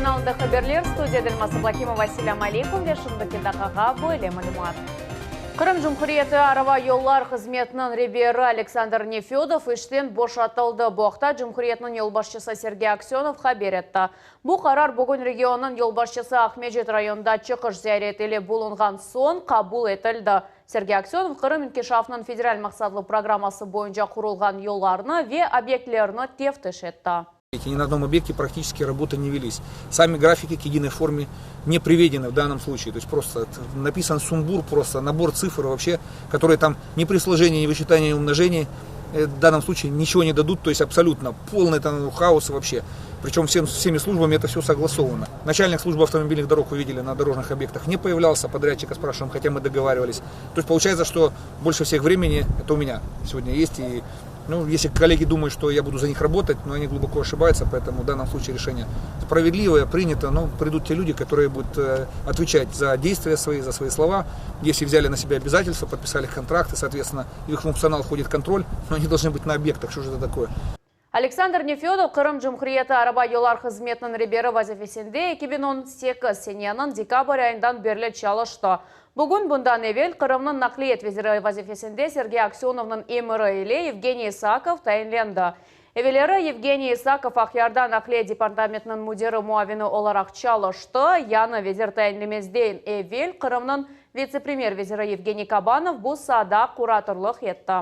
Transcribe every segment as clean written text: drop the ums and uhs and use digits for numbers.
kanalında haberler, studiyada Elmaz Ablâkimova. Selâm aleyküm ve şimdiki daqqağa böyle malümat. Qırım Cumhuriyeti araba yollar hızmetiniñ reberi Aleksandr Nefödov işten boşatıldı. Bu aqta cumhuriyetniñ yolbaşçısı Sergey Aksönov haber etti. Bu qarar bugün regionnıñ yolbaşçısı Aqmescit rayonında çıqış ziyareti ile bulunğan soñ qabul etildi. Sergey Aksönov Qırım inkişafınıñ federal maqsatlı programması boyunca qurulğan yollarnı ve obyektlerni teftiş etti. Ни на одном объекте практически работы не велись. Сами графики к единой форме не приведены в данном случае. То есть просто написан сумбур, просто набор цифр вообще, которые там ни при сложении, ни вычитании, ни умножении в данном случае ничего не дадут. То есть абсолютно полный там хаос вообще. Причем всем, всеми службами это все согласовано. Начальник службы автомобильных дорог, увидели, на дорожных объектах не появлялся, подрядчика спрашиваем, хотя мы договаривались. То есть получается, что больше всех времени это у меня сегодня есть. И ну, если коллеги думают, что я буду за них работать, но они глубоко ошибаются, поэтому в данном случае решение справедливое, принято, но придут те люди, которые будут отвечать за действия свои, за свои слова. Если взяли на себя обязательства, подписали контракты, соответственно, в их функционал входит контроль, но они должны быть на объектах. Что же это такое? Aleksandr Nefödov Qırım Cumhuriyeti araba yollar hızmetiniñ reberi vazifesinde 2018 seneniñ dekabr ayından berli çalıştı. Bugün bundan evel Qırımnıñ naqliyat veziri vazifesinde Sergey Aksönovnıñ emiri ile Yevgeniy Isakov tayinlendi. Evelleri Yevgeniy Isakov Aqyarda naqliyat departamentiniñ müdiri muavini olaraq çalıştı. Yañı vezir tayinlemezden evel Qırımnıñ vitse-premyer veziri Yevgeniy Kabanov bu saada kuratorlıq etti.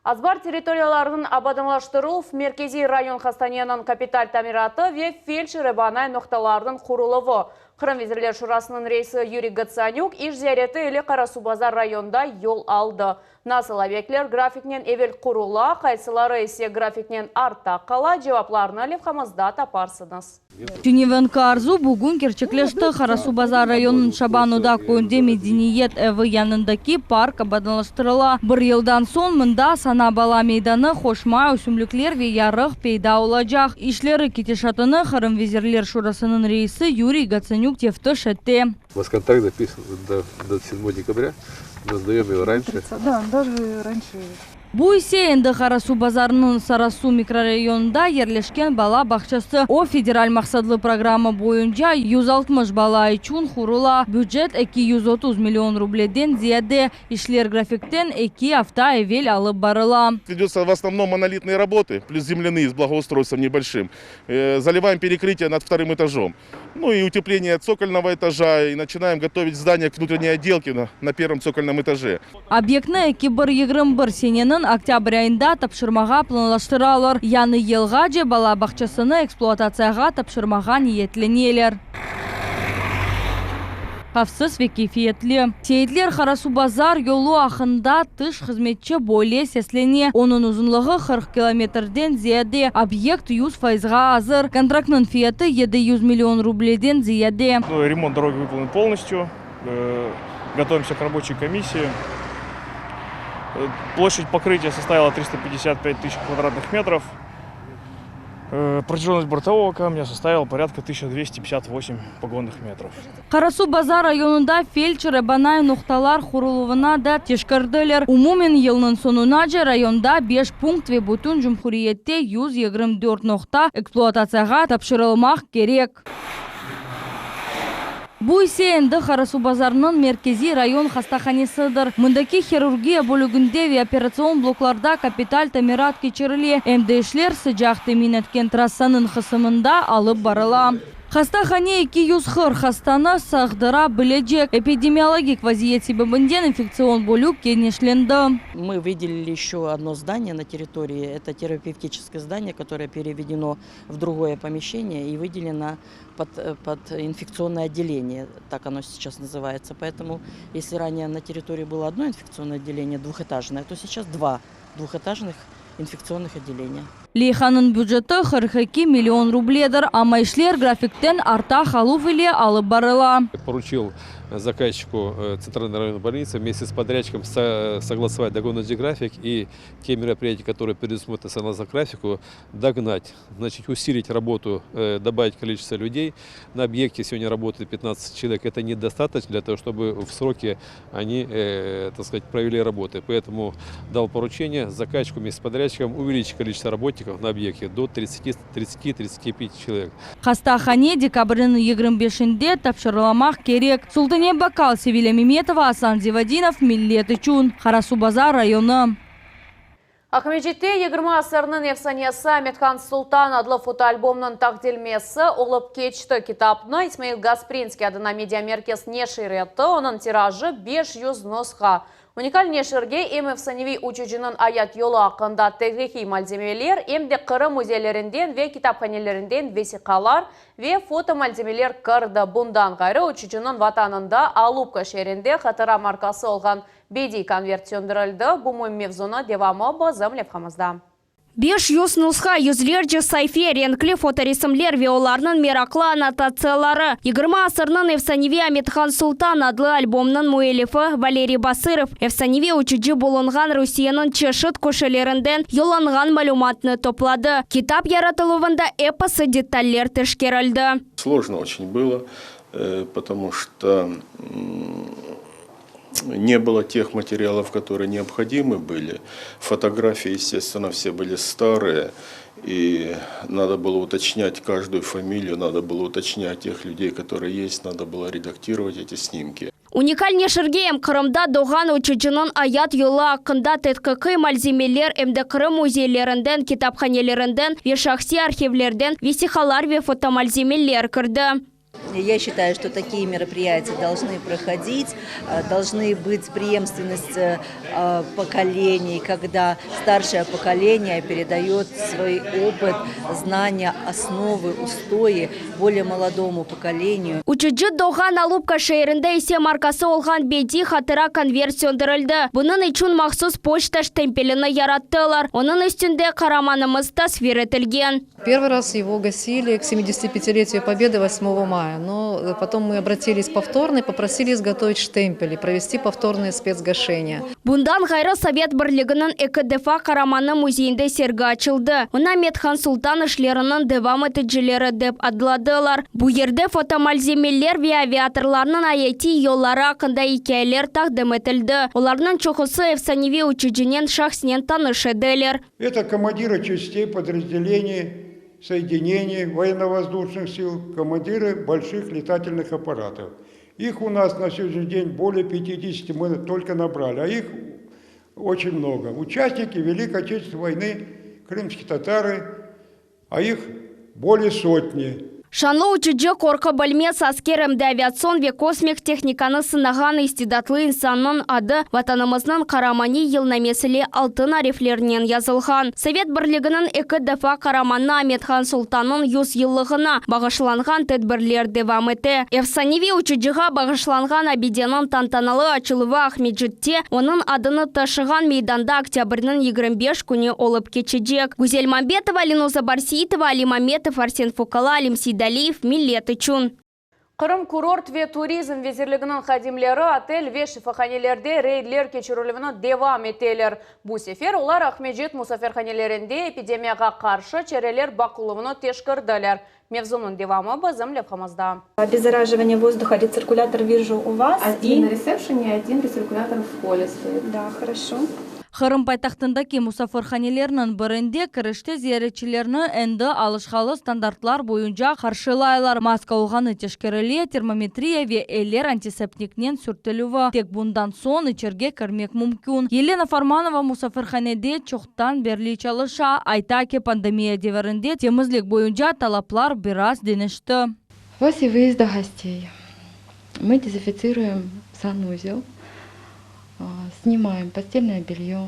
Azbar territoriyalarınıñ abadanlaştıruv, merkeziy rayon hastaneniñ kapital tamiratı ve feldşer-ebanay noqtalarınıñ quruluvı. Qırım Vezirler Şurasınıñ reisi Yuriy Gotsanük iş ziyareti ile Qarasuvbazar rayonında yol aldı. Nasıl obyektler grafiknen evel qurula, qaysıları ise grafiknen artta qala, cevaplarnı levhamızda taparsıñız. Tünevinki arzu bugün kerçekleşti. Qarasuvbazar rayonınıñ Şaban Oda köyünde medeniyet evi yanındaki park abadanlaştırıla. Bir yıldan soñ mında sana bala meydanı, qoşma ösümlikler ve yarıq peyda olacaq. İşleri ketişatını Qırım Vezirler Şurasınıñ reisi Yuriy Gotsanük teftiş etti. У вас контракт записан до, до 7 декабря, мы сдаем его раньше. Да, даже раньше. Bu ise endi Qarasuvbazarnıñ Sarı-Su mikrorayonında yerleşken bala bağçası. O, federal maqsatlı programma boyunca 160 bala içün qurula. Bücet 230 million rubleden ziyade. İşler grafikten 2 afta evel alıp barıla. Ведется в основном монолитные работы, плюс земляные с благоустройством небольшим. Заливаем перекрытие над вторым этажом. Ну и утепление цокольного этажа. И начинаем готовить здание к внутренней отделке на первом цокольном этаже. Obyektni 2021 seneniñ oktâbr ayında tapşırmağa planlaştıralar. Yañı yılğace bala bağçasını ekspluatatsiyağa tapşırmağa niyetleneler. Havfsız ve keyfiyetli. Seyitler Qarasuvbazar yolu aqqında tış hızmetçi böyle seslene. Onıñ uzunlığı 40 kilometrden ziyade. Obyekt 100 fayızğa azır. Kontraktnıñ fiyatı 700 million rubleden ziyade. Ну, ремонт дороги выполнен полностью. Готовимся к рабочей комиссии. Площадь покрытия составила 355 тысяч квадратных метров. Протяженность бортового камня составила порядка 1258 погонных метров. Qarasuvbazar rayonında feldşer-ebanay noqtalar quruluvını da teşkerdiler. Umumen yılnıñ soñunace rayonda 5 punkt ve bütün cumhuriyette 124 noqta ekspluatatsiyağa tapşırılmaq kerek. Bu ise endi Qarasuvbazarnıñ merkeziy rayon hastahanesidir. Mındaki hirurgiya bölüginde ve operatsion bloklarda kapital tamirat keçirile. Em de işler sıcaq temin etken trassanıñ qısımında alıp barıla. Hastahane 240 hastanı sığdıra bilecek. Epidemiologik vaziyet sebebinden infektsion bölük kenişlendi. Мы выделили еще одно здание на территории. Это терапевтическое здание, которое переведено в другое помещение и выделено под инфекционное отделение, так оно сейчас называется. Поэтому, если ранее на территории было одно инфекционное отделение двухэтажное, то сейчас два двухэтажных инфекционных отделения. Leyhanıñ büceti 42 million rubledir, amma işler grafikten arta qaluv ile alıp barıla. Поручил Заказчику Центральной районной больницы вместе с подрядчиком согласовать догонный график и те мероприятия, которые предусмотрены согласно графику, догнать. Значит, усилить работу, добавить количество людей. На объекте сегодня работает 15 человек. Это недостаточно для того, чтобы в сроки они, так сказать, провели работы. Поэтому дал поручение заказчику вместе с подрядчиком увеличить количество работников на объекте до 30-35 человек. Hastahane dekabrniñ 25-inde tapşırılamaq kerek. Sultane Bakal, Sevilâ Memetova, Asan Zivadinov, Millet içün, Qarasuvbazar rayonı. Aqmescitte 20 asırnıñ efsanesi Amethan Sultan adlı fotoalbomnıñ taqdimlemesi olıp keçti. Kitapnı İsmail Gasprinskiy adına media merkez neşir etti. Onıñ tirajı 500 nusha. Unikal neşirge em efsaneviy uçucınıñ ayat yolu aqqında tarihiy malzemeler, em de Qırım müzeylerinden ve kitaphanelerinden vesiqalar ve fotomalzemeler kirdi. Bundan ğayrı uçucınıñ vatanında Alupka şeerinde hatıra markası olğan bediy konvert söndürildi. Bu müim mevzunıñ devamı bizim levhamızda. 500 nusha, yüzlerce saife, renkli fotoresimler ve olarnıñ meraqlı annotatsiyaları. 20 asırnıñ efsaneviy Amethan Sultan adlı albomnıñ müellifi Valeriy Basırov efsaneviy uçucı bulunğan Rusiyeniñ çeşit köşelerinden yollanğan malümatnı topladı. Kitap yaratıluvında episi detaller teşkerildi. Сложно очень было, потому что не было тех материалов, которые необходимы были. Фотографии, естественно, все были старые, и надо было уточнять каждую фамилию, надо было уточнять тех людей, которые есть, надо было редактировать эти снимки. Unikal neşirge em Qırımda doğğan uçucınıñ ayat yolu aqqında tedqiqiy malzemeler em de Qırım müzeylerinden, kitaphanelerinden ve şahsiy arhivlerden vesiqalar ve fotomalzemeler kirdi. Я считаю, что такие мероприятия должны проходить, должны быть преемственность поколений, когда старшее поколение передает свой опыт, знания, основы, устои более молодому поколению. Uçucı doğğan Alupka şeerinde ise markası olğan bediy hatıra konvert söndürildi. Bunıñ içün mahsus poçta ştempelini yarattılar. Onıñ üstünde qaramanımız tasvir etilgen. Первый раз его гасили к 75-летию Победы 8 мая, но потом мы обратились повторно и попросили изготовить штемпели, провести повторное спецгашение. Bundan ğayrı Sovet Birliginiñ eki defa qaramanı müzeyinde sergi açıldı. Onı Amethan Sultan işleriniñ devam eticileri dep adladılar. Bu yerde fotomalzemeler ve aviatorlarnıñ ayatiy yolları aqqında ikâyeler taqdim etildi. Olarnıñ çoqusı efsaneviy uçucınen şahsnen tanış ediler. Это командиры частей, подразделений, соединений военно-воздушных сил, командиры больших летательных аппаратов. Их у нас на сегодняшний день более 50 мы только набрали, а их очень много. Участники Великой Отечественной войны, крымские татары, а их более сотни. Şanlı uçucı qorqu bilmez asker em de aviatsion ve kosmik tehnikanı sınağan istidatlı insannıñ adı Vatanımıznıñ qaramaniy yılnamesine altın ariflerinen yazılğan. Sovet Birliginiñ eki defa qaramanı Amethan Sultannıñ 100 yıllığına bağışlanğan tedbirler devam ete. Efsaneviy uçucığa bağışlanğan abideniñ tantanalı açıluvı Aqmescitte onıñ adını taşığan meydanda oktâbrniñ 25 künü olıp keçecek. Güzel Mambetova, Lenuza Barsitova, Alim Ametov, Arsen Fokala, Alim Seydaliyev, Millet içün. Qırım kurort ve turizm vezirliginiñ hadimleri otel ve şifahanelerde reydler keçirilüvini devam eteler. Bu sefer olar Aqmescit musafirhanelerinde epidemiyağa qarşı çareler baqıluvını teşkerdiler. Mevzunıñ devamı bizim levhamızda. Обеззараживание воздуха, рециркулятор вижу у вас. Один и... на ресепшене, один рециркулятор в холле стоит. Да, хорошо. Qırım paytahtındaki musafirhanelerniñ birinde kirişte ziyaretçilerni endi alışqalı standartlar boyunca qarşılaylar. Maska olğanı teşkerile, termometriya ve eller antiseptiknen sürtilüvi. Tek bundan soñ içerge kirmek mümkün. Yelena Farmanova musafirhanede çoqtan berli çalışa. Ayta ki, pandemiya devirinde temizlik boyunca talaplar biraz deñişti. После выезда гостей мы дезинфицируем санузел, снимаем постельное белье,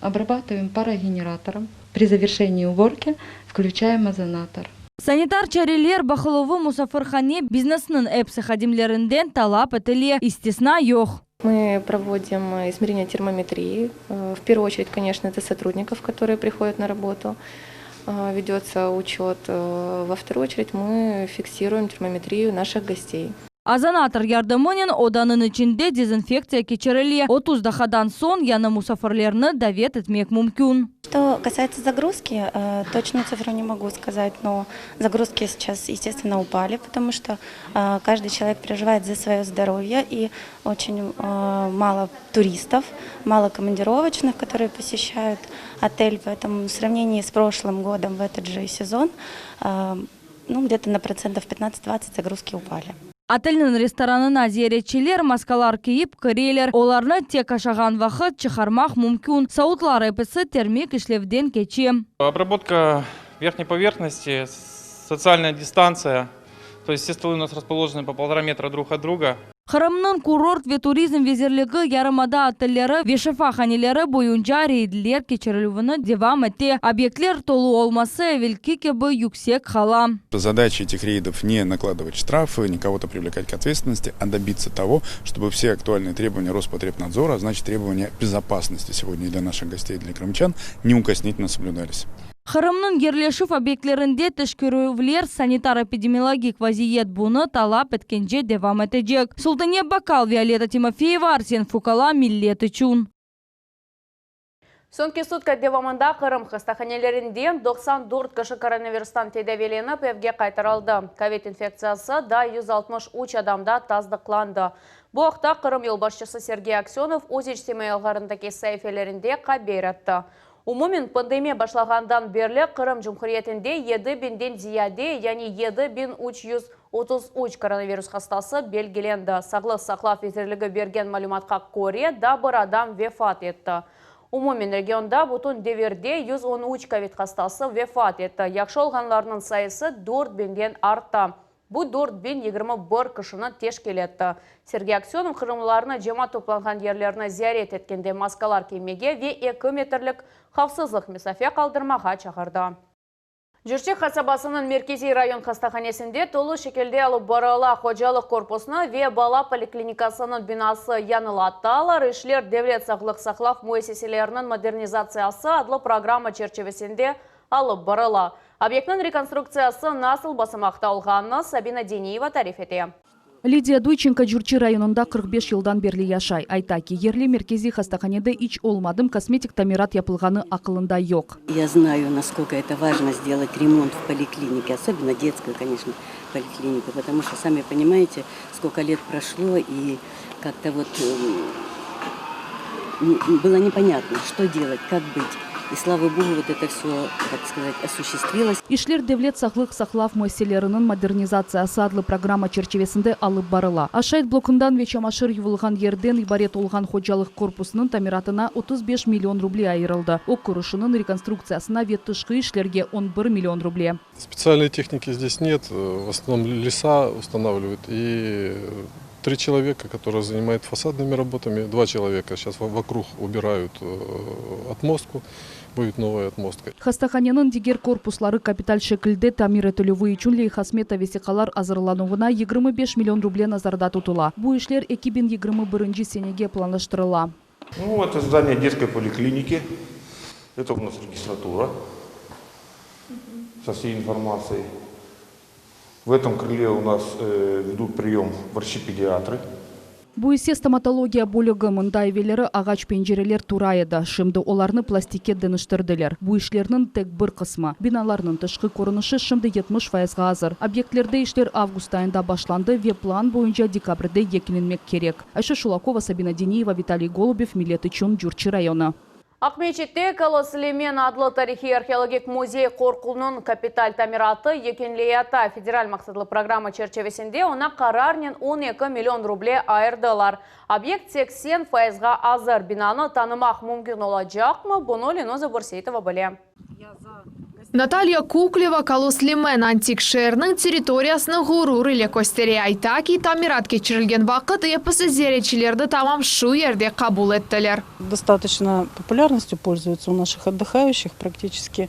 обрабатываем парогенератором. При завершении уборки включаем озонатор. Sanitar çareler baqıluvı musafirhane biznesiniñ episi hadimlerinden talap etile. İstisna yoq. Мы проводим измерение термометрии. В первую очередь, конечно, это сотрудников, которые приходят на работу. Ведется учет. Во вторую очередь мы фиксируем термометрию наших гостей. Ozonator yardımınen odanıñ içinde dezinfektsiya keçirile. 30 daqqadan soñ yañı musafirlerni davet etmek mümkün. Что касается загрузки, точную цифру не могу сказать, но загрузки сейчас, естественно, упали, потому что каждый человек переживает за свое здоровье, и очень мало туристов, мало командировочных, которые посещают отель, поэтому в сравнении с прошлым годом в этот же сезон, ну, где-то на процентов 15-20 загрузки упали. Otelniñ restoranına ziyaretçiler maskalar kiyip kireler. Olarnı tek aşağan vaqıt çıqarmaq mümkün. Savutlar episi termik işlevden keçe. Обработка верхней поверхности, социальная дистанция. То есть все столы у нас расположены по полтора метра друг от друга. Qırımnıñ kurort ve turizm vezirligi yarımada otelleri ve şifahaneleri boyunca reydler keçirilüvini devam ete. Obyektler tolu olması evelki kibi yüksek qala. Задача этих рейдов не накладывать штрафы, не кого-то привлекать к ответственности, а добиться того, чтобы все актуальные требования Роспотребнадзора, а значит требования безопасности сегодня и для наших гостей, и для крымчан, неукоснительно соблюдались. Qırımnıñ yerleşüv obyektlerinde teşkerüvler sanitar-epidemiologik vaziyet bunı talap etkence devam etecek. Sultaniye Bakal, Violeta Timofeeva, Arsen Fukala, Millet içün. Soñki sutka devamında Qırım hastahanelerinden 94 kişi koronavirustan tedaviylenip evge qaytarıldı. Kovid infektsiyası da 163 adamda tasdıqlandı. Bu aqta Qırım yolbaşçısı Sergey Aksenov öz içtimaiy ağlarındaki saifelerinde haber etti. Umumen pandemiya başlağandan berli Qırım Cumhuriyetinde 7000-den ziyade, yani 7333 koronavirus hastası belgilendi. Sağlıq saqlav vezirligi bergen malümatqa köre, daa bir adam vefat etti. Umumen regionda bütün devirde 113 kovid hastası vefat etti. Yahşı olğanlarnıñ sayısı 4000-den arttı. Bu 4021 kişini teşkil etti. Sergey Aksenov qırımlılarnı cemaat toplanğan yerlerni ziyaret etkende maskalar kiymege ve 2 metrlik havfsızlıq mesafe qaldırmağa çağırdı. Cürçi qasabasınıñ merkeziy rayon hastahanesinde tolu şekilde alıp barıla hocalıq korpusını ve bala poliklinikasınıñ binası yañılatalar. İşler Devlet sağlıq saqlav müessiseleriniñ modernizatsiyası adlı programma çerçivesinde alıp barıla. Obyektniñ rekonstruktsiyası nasıl basamaqta olğanını Sabina Deniyeva tarif ete. Lidiya Duyçenko Cürçi rayonında 45 yıldan berli yaşay. Ayta ki, yerli merkeziy hastahanede iç olmadım kosmetik tamirat yapılğanı aqılında yoq. Я знаю, насколько это важно сделать ремонт в поликлинике, особенно детскую, конечно, поликлинику, потому что, сами понимаете, сколько лет прошло, и как-то вот было непонятно, что делать, как быть. И слава богу, вот это все, так сказать, осуществилось. İşler Devlet sağlıq saqlav müessiseleriniñ modernizatsiyası adlı programma çerçivesinde alıp barıla. Aşayt blokundan ve çamaşır yuvulğan yerden ibaret olğan hocalıq korpusınıñ tamiratına 35 million ruble ayırıldı. Ög körüşiniñ rekonstruktsiyasına ve tışqı işlerge 11 million ruble. Специальной техники здесь нет, в основном леса устанавливают. И три человека, которые занимают фасадными работами, два человека сейчас вокруг убирают отмостку, будет новая отмостка. Hastahaneniñ diger korpusları kapital şekilde tamir etilüvi içün leyha-smeta vesiqalar azırlanuvına 25 million ruble nazarda tutula. Bu işler 2021 senege planlaştırıla. Ну, это здание детской поликлиники. Это у нас регистратура со всей информацией. В этом крыле у нас ведут прием врачи-педиатры. Bu ise stomatologiya bölügi. Mında evelleri ağaç pencereler tura edi. Şimdi olarnı plastikke deñiştirdiler. Bu işlerniñ tek bir qısmı. Binalarnıñ tışqı körünişi şimdi 70 fayızğa azır. Obyektlerde işler avgust ayında başlandı ve plan boyunca dekabrde yekünlenmek kerek. Ayşe Şulakova, Sabina Deniyeva, Vitaliy Golubev, Millet içün Cürçi rayonı. Aqmescitte Kolos Limen adlı tarihiy arheologik müzey qoruğınıñ kapital tamiratı yekünleyata. Federal maqsatlı programma çerçivesinde oña qararnen 12 million ruble ayırdılar. Obyekt 80 fayızğa azır. Binanı tanımaq mümkün olacaqmı? Bunı Lenuza Burseitova bile. Natalya Kukleva Kolos Limen antik şeeriniñ territoriyasını ğurur ile köstere. Ayta ki, tamirat keçirilgen vaqıt episi ziyaretçilerni tamam şu yerde qabul ettiler. Достаточно популярностью пользуются у наших отдыхающих. Практически.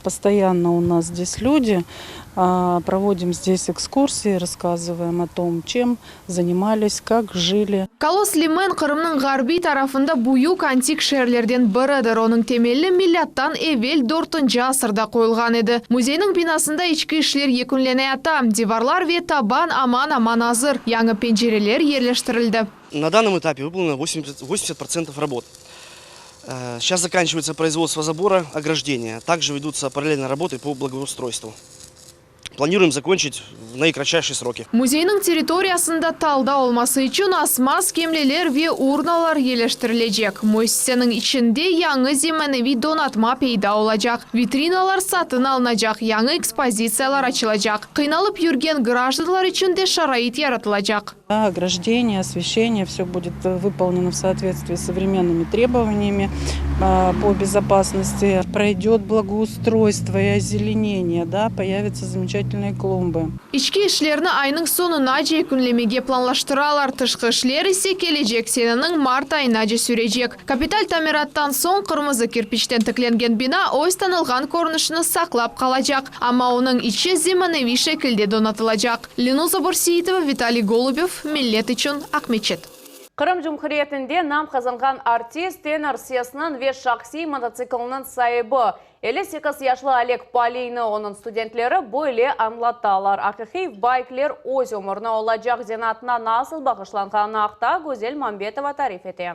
Постоянно у нас здесь люди. Проводим здесь экскурсии, рассказываем о том, чем занимались, как жили. Kolos Limen Qırımnıñ ğarbiy tarafında büyük antik şeerlerden biridir. Onıñ temeli milâttan evel dörtünci asırda qoyulğan edi. Müzeyniñ binasında içki işler yekünleneyata, divarlar ve taban aman-aman azır, yañı pencereler yerleştirildi. На данном этапе выполнено 80 процентов работ. Сейчас заканчивается производство забора, ограждения. Также ведутся параллельно работы по благоустройству. Планируем закончить в наикратчайшие сроки. Müzeyniñ territoriyasında talda olması içün asma skemleler ve urnalar yerleştirilecek. Müessiseniñ içinde yañı zemaneviy donatma peyda olacaq. Vitrinalar satın alınacaq, yañı ekspozitsiyalar açılacaq. Qıynalıp yürgen grajdanlar içün de şarait yaratılacaq. Ограждение, освещение, все будет выполнено в соответствии с современными требованиями по безопасности. Пройдет благоустройство и озеленение, да, появятся замечательные клумбы. İçki işlerni aynıñ soñunace yekünlemege planlaştıralar. Tışqı işler ise kelecek seneniñ mart ayınace sürecek. Kapital tamirattan soñ qırmızı kirpiçten tiklengen bina öz tanılğan körünişini saqlap qalacaq. Amma onıñ içi zemaneviy şekilde donatılacaq. Lenuza Borseyitova, Vitaliy Golubev, Millet içün Aqmescit. Qırım Cumhuriyetinde nam qazanğan artist, tenor sesiniñ ve şahsiy mototsikliniñ saibi. 58 yaşlı Oleg Paliyni onıñ studentleri böyle añlatalar. Aqiqiy bayker öz ömürini olacaq zenaatına nasıl bağışlanğanı aqta Güzel Mambetova tarif ete.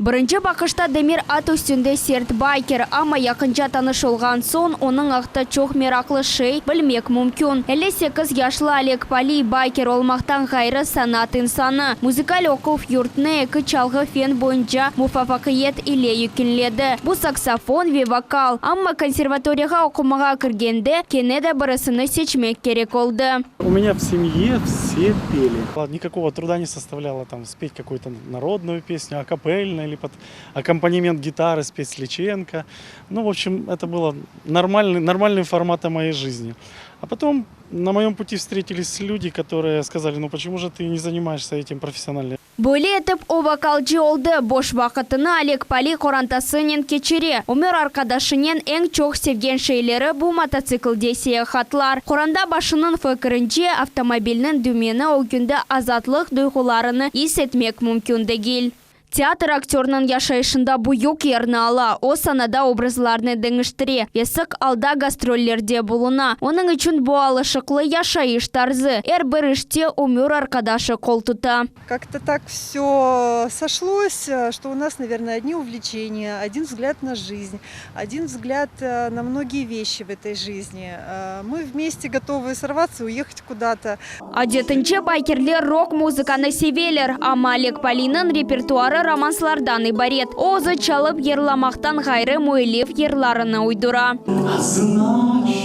Birinci baqışta demir at üstünde sert bayker, amma yaqınca tanış olğan soñ onıñ aqta çoq meraqlı şey bilmek mümkün. 58 yaşlı Oleg Paliy bayker olmaqtan ğayrı sanat insanı. Muzıkal oquv yurtnı eki çalğı fen boyunca muvafaqiyet ile yekünledi. Bu saksofon ve vokal. Amma konservatoriyağa oqumağa kirgende kene de birisini seçmek kerek oldı. У меня в семье все пели. Никакого труда не составляло там спеть какую-то народную песню, акапельно или под аккомпанемент гитары спеть Сличенко. Ну, в общем, это было нормальный, нормальным форматом моей жизни. А потом на моем пути встретились люди, которые сказали, ну почему же ты не занимаешься этим профессионально? Böyle etip o vokalcı oldı. Boş vaqıtını Oleg Paliy qorantasınen keçire. Ömür arqadaşınen eñ çoq sevgen şeyleri bu mototsiklde seyahatlar. Qoranta başınıñ fikirince avtomobilniñ dümeni ögünde azatlıq duyğularını is etmek mümkün degil. Teatr aktörniñ yaşayışında büyük yerni ala. O sanada obrazlarnı deñiştire ve sıq alda gastrollerde buluna. Onıñ içün bu alışıqlı yaşayış tarzı. Er bir işte ömür arqadaşı qol tuta. Как-то так все сошлось, что у нас, наверное, одни увлечения, один взгляд на жизнь, один взгляд э, на многие вещи в этой жизни. Э, Мы вместе готовы сорваться, уехать куда-то. Adetince baykerler rok muzıkanı seveler, amma Oleg Paliyniñ repertuarı romanslardan ibaret. O özü çalıp yırlamaqtan ğayrı müellif yırlarını uydura. А значит,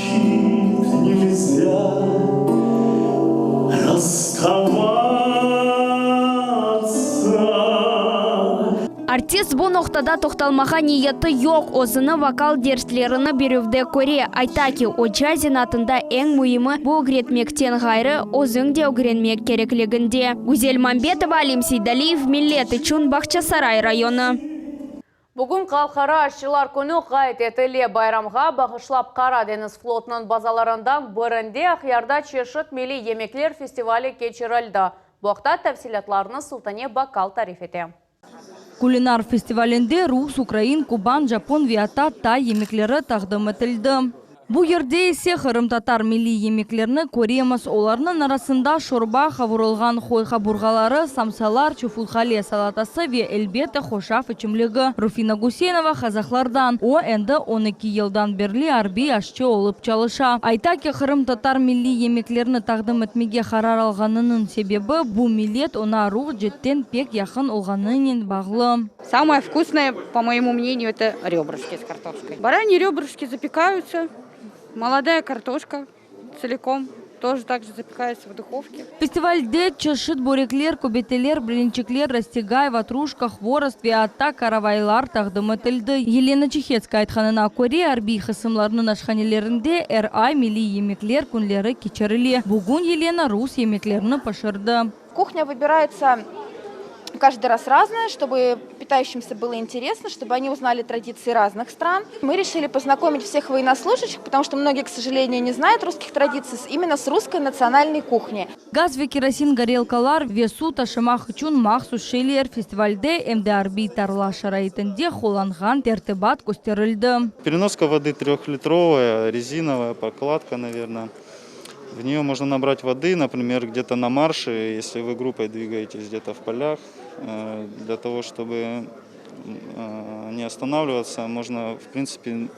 нельзя расставаться. Artist bu noqtada toqtalmağa niyeti yoq, özüni vokal derslerini berüvde köre. Ayta ki, oca zenaatında eñ müimi bu ögretmekten ğayrı, özüñ de ögrenmek kerekliginde. Güzel Mambetova, Alim Seydaliyev, Millet içün Bağçasaray rayonı. Bugün Halqara aşçılar künü qayd etile. Bayramğa bağışlap Qara deñiz flotunıñ bazalarından birinde Aqyarda çeşit milliy yemekler festivali keçirildi. Bu aqta tafsilâtlarnı Sultane Bakal tarif ete. Kulinar festivalinde rus, ukrain, kuban, japon ve atta tay yemekleri taqdim etildi. Bu yerde ise qırımtatar milliy yemeklerini köremiz. Olarnıñ arasında şorba, qavurılğan qoy qaburğaları, samsalar, çufutqale salatası ve, elbette, hoşaf içimligi. Rufina Guseynova qazaqlardan. O, endi 12 yıldan berli arbiy aşçı olıp çalışa. Ayta ki, qırımtatar milliy yemeklerini taqdim etmege qarar alğanınıñ sebebi, bu millet oña ruh ceetten pek yaqın olğanınen bağlı. Самое вкусное, по моему мнению, это ребрышки с картошкой. Бараньи ребрышки запекаются, молодая картошка целиком тоже также запекается в духовке. Festivalde çeşit börekler, köbeteler, blinçikler, rastigay, vatruşka, hvorost ve atta karavaylar taqdim etildi. Yelena Çehetskaya aytqanına köre, arbiy qısımlarnıñ aşhanelerinde er ay milliy yemekler künleri keçirile. Bugün Yelena rus yemeklerini pişirdi. Кухня выбирается. Каждый раз разное, чтобы питающимся было интересно, чтобы они узнали традиции разных стран. Мы решили познакомить всех военнослужащих, потому что многие, к сожалению, не знают русских традиций, именно с русской национальной кухней. Gaz ve kerosin gorelkalar ve suv taşımaq içün mahsus şeyler festivalde em de arbiy tarla şaraitinde qullanğan tertibat kösterildi. Переноска воды трехлитровая, резиновая, прокладка, наверное. В нее можно набрать воды, например, где-то на марше, если вы группой двигаетесь где-то в полях, э, для того, чтобы э, не останавливаться, можно, в принципе,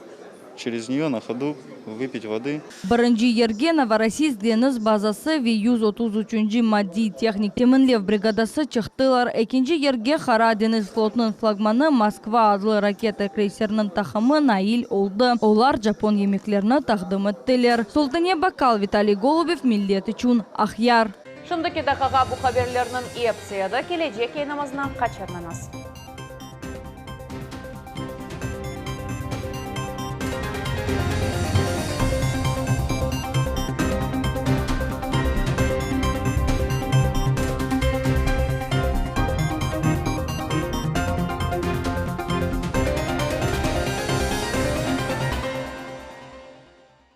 через нее на ходу выпить воды. Birinci yerge Novorossiysk deñiz bazası ve 133-nci maddiy-tehnik teminlev brigadası çıqtılar. Ekinci yerge Qara deñiz flotunıñ flagmanı Moskva adlı raketa kreyseriniñ taqımı nail oldı. Olar japon yemeklerini taqdim ettiler. Sultane Bakal, Vitaliy Golubev, Millet içün, Aqyar. Şimdiki daqiqağa bu haberlerniñ episi edi. Kelecek yayınımıznı qaçırmañız.